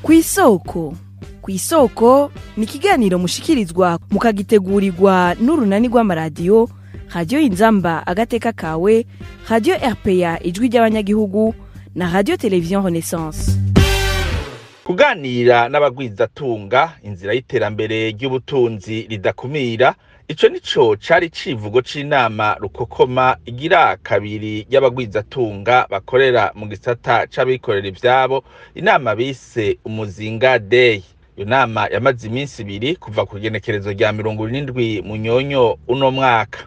Kw'isoko. Kw'isoko ni ikiganiro mushikirizwa mukagitegurirwa n'urunani rw'amaradiyo Radio Inzamba Agateka Kawe, Radio RPA Ijwi ry'Abanyagihugu na Radio Télévision Renaissance. Kuganira n'abagwizatunga inzira y'iterambere ry'ubutunzi ridakumira, ico nico cari civugo c'inama rukokoma igira kabiri y'abagwizatunga bakorera mu gisata c'abikorera ivyabo, inama bise Umuzinga Day. Iyo nama yamaze iminsi ibiri kuva ku igenekerezo rya 27 Munyonyo uno mwaka.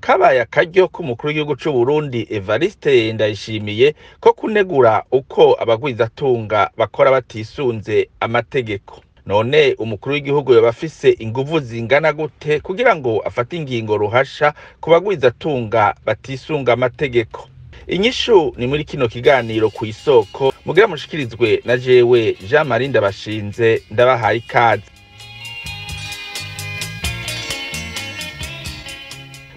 Kabaye akaryo k'umukuru w'igihugu c'Uburundi Evariste Ndayishimiye ko kunegura uko abagwizatunga bakora batisunze amategeko. None umukuru w'igihugu yoba afise inguvu zingana gute kugira ngo afate ingingo ruhasha ku bagwizatunga batisunga amategeko? Inyishu ni muri kino kiganiro Kw'isoko mugira mushikirizwe na jewe Jean Marie Ndabashinze, ndabahaye ikaze.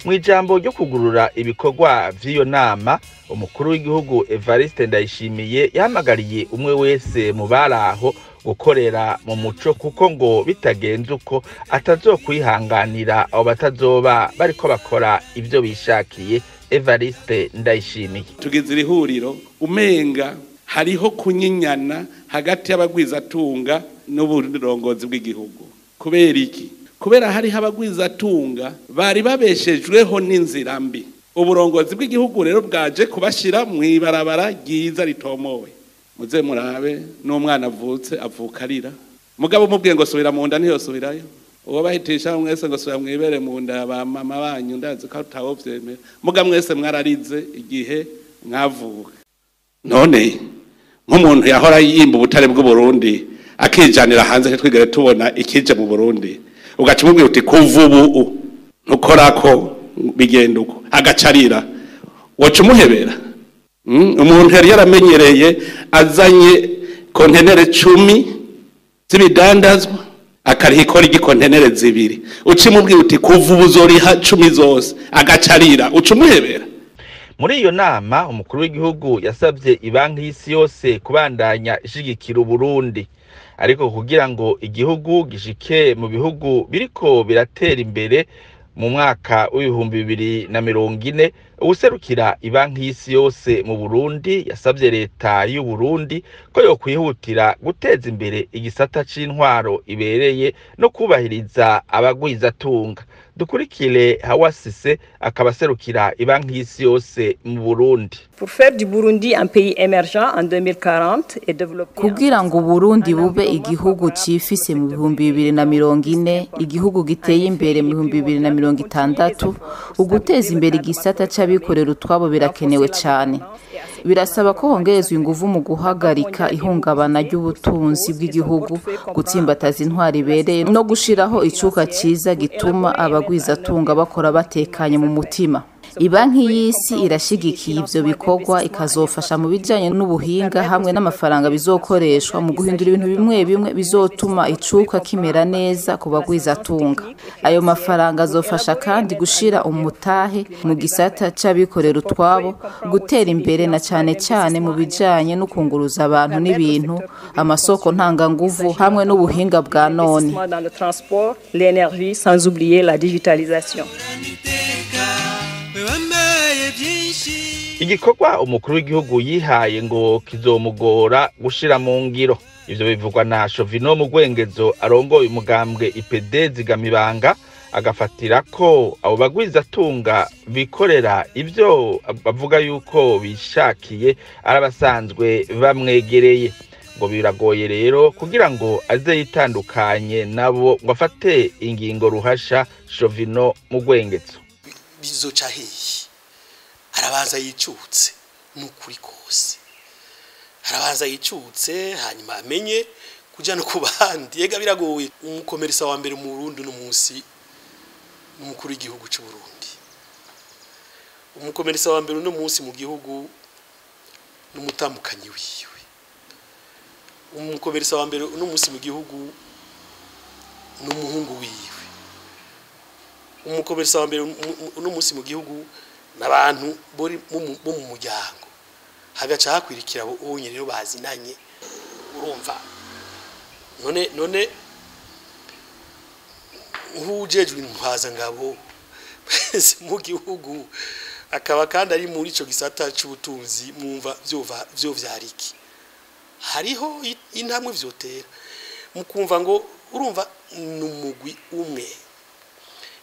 Mw'ijambo ryo kugurura ibikorwa vy'iyo nama, umukuru w'igihugu Evariste Ndayishimiye yahamagariye umwe wese mu baraho gukorera mu muco, kuko ngo bitagenze uko atazokwihanganira abo batazoba bariko bakora ivyo bishakiye. Evariste Ndayishimiye: Tugeze iri huriro umenga hariho kunyinyana hagati y'abagwizatunga n'uburongozi bw'igihugu. Kubera iki? Kubera hariho abagwizatunga bari babeshejweho n'inzira mbi. Uburongozi bw'igihugu rero bwaje kubashira mw'ibarabara ryiza ritomowe. Muze murabe n'umwana avutse avuka arira, mugabo umubwiye ngo subira mu nda ntiyosubirayo. Uwo bahitisha mwese ngo subira mwibere mu nda ba mama banyu, ndazi ko atawovyemera, muga mwese mwararize igihe mwavuka. None nk'umuntu yahora yimba ubutare bw'u Burundi akijanira hanze, ntitwigere tubona ikije mu Burundi, ugaca umubwira uti kuva ubu ntukorako bigenda uko, agacarira, woca umuhebera. Umuntu yari yaramenyereye azanye kontenere 10 z'ibidandazwa akariha ikora igikontenere 2, uca umubwira uti kuva ubu uzoriha 10 zose, agacarira, uca umuhebera. Muri iyo nama umukuru w'igihugu yasabye ibanki y'isi yose kubandanya ishigikira Uburundi, ariko kugira ngo igihugu gishike mu bihugu biriko biratera imbere mu mwaka w'2040, uwuserukira ibanki y'isi yose mu Burundi yasabye leta y'u Burundi ko yokwihutira guteza imbere igisata c'intwaro ibereye no kubahiriza abagwizatunga. Dukurikire Hawa Cissé, akaba aserukira ibanki y'isi yose mu Burundi. Pour faire du Burundi un pays émergent en 2040 et développer Kugira ngo Uburundi bube igihugu cifise mu 2040, igihugu giteye imbere mu 2060, uguteza imbere igisata c'abikorera utwabo birakenewe cane. Birasaba ko hongerezwa inguvu mu guhagarika ihungabana ry'ubutunzi bw'igihugu, gutsimbataza intwaro ibereye no gushiraho icuka ciza gituma abagwizatunga bakora batekanye mu mutima. Ibanki y'isi irashigikiye ivyo bikorwa, ikazofasha mu bijanye n'ubuhinga hamwe n'amafaranga bizokoreshwa mu guhindura ibintu bimwe bimwe bizotuma icuka kimera neza ku bagwizatunga. Ayo mafaranga azofasha kandi gushira umutahe mu gisata c'abikorera utwabo, gutera imbere na cane cane mu bijanye no kunguruza abantu n'ibintu, amasoko ntanganguvu hamwe n'ubuhinga bwa none. Dans le transport, l'énergie, sans oublier la digitalisation. Igikorwa umukuru w'igihugu yihaye ngo kizomugora gushira mu ngiro, ivyo bivugwa na Shovino mu Gwengezo arongoye umugambwe IPD Zigamibanga, agafatira ko abo bagwizatunga bikorera ivyo bavuga yuko bishakiye ari abasanzwe bamwegereye. Ngo biragoye rero kugira ngo aze yitandukanye nabo ngo afate ingingo ruhasha. Shovino mu Gwengezo: Bizoca hehe? Arabanza yicutse n'ukuri kose, arabanza yicutse, hanyuma amenye kuja no ku bandi. Ega biragoye. Umukomerisa wa mbere mu Burundi no munsi n'umukuru w'igihugu c'u Burundi. Umukomerisa wa mbere uno munsi mu gihugu n'umutamukanyi wiwe. Umukomerisa wa mbere uno munsi mu gihugu n'umuhungu wiwe. Umukomerisa wa mbere uno munsi mu gihugu n'abantu bori bo mu muryango, hagaca hakwirikira abo onye rero bazinanye. Urumva None nk'ujejwe intwazangabo mu gihugu akaba kandi ari muri ico gisata c'ubutunzi, mwumva vyo vyariki hariho intambwe vyotera mukumva ngo urumva numugwi umwe.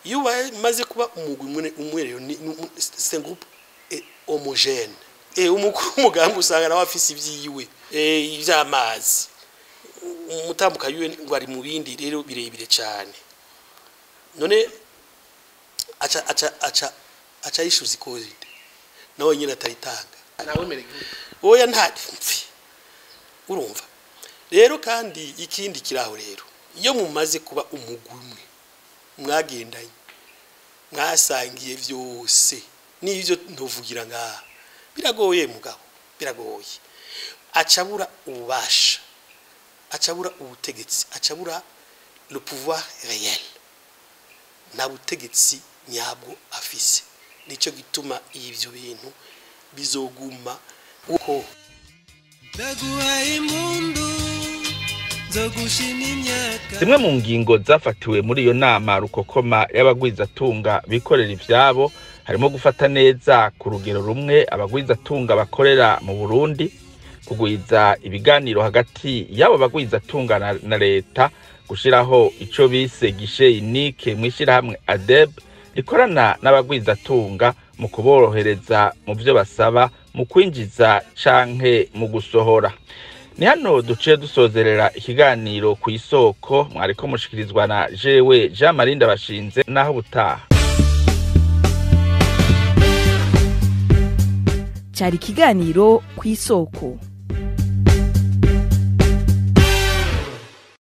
Iyo maze kuba umugwi umwe rero c'est un groupe homogène. Umukuru umugambi usanga nawe afise ivyiwe, ivy'amazi umutambuka yiwe ngo ari mu bindi rero birebire cyane. None aca yishuza ikori nawe nyine ataritanga, oya nta mfi. Urumva rero kandi ikindi kiraho rero, iyo mumaze kuba umugwi umwe mwagendanye mwasangiye vyose n'ivyo ntuvugira ngaha, biragoye mugabo, biragoye. Acabura ububasha, acabura ubutegetsi, acabura le pouvoir réel, nta butegetsi nyabwo afise. Nico gituma ivyo bintu bizoguma uko. Zimwe mu ngingo zafatiwe muri iyo nama rukokoma y'abagwizatunga bikorera ivyabo harimo gufata neza ku rugero rumwe abagwizatunga bakorera mu Burundi, kugwiza ibiganiro hagati y'abo bagwizatunga na leta, gushiraho ico bise guichet unique mw'ishirahamwe ADEB rikorana n'abagwizatunga mu kuborohereza mu vyo basaba mu kwinjiza canke mu gusohora. Ni hano duciye dusozerera ikiganiro ku isoko, mwariko mushikirizwa na jewe Jean Marie Ndabashinze. Naho butaha. Cari ikiganiro ku isoko.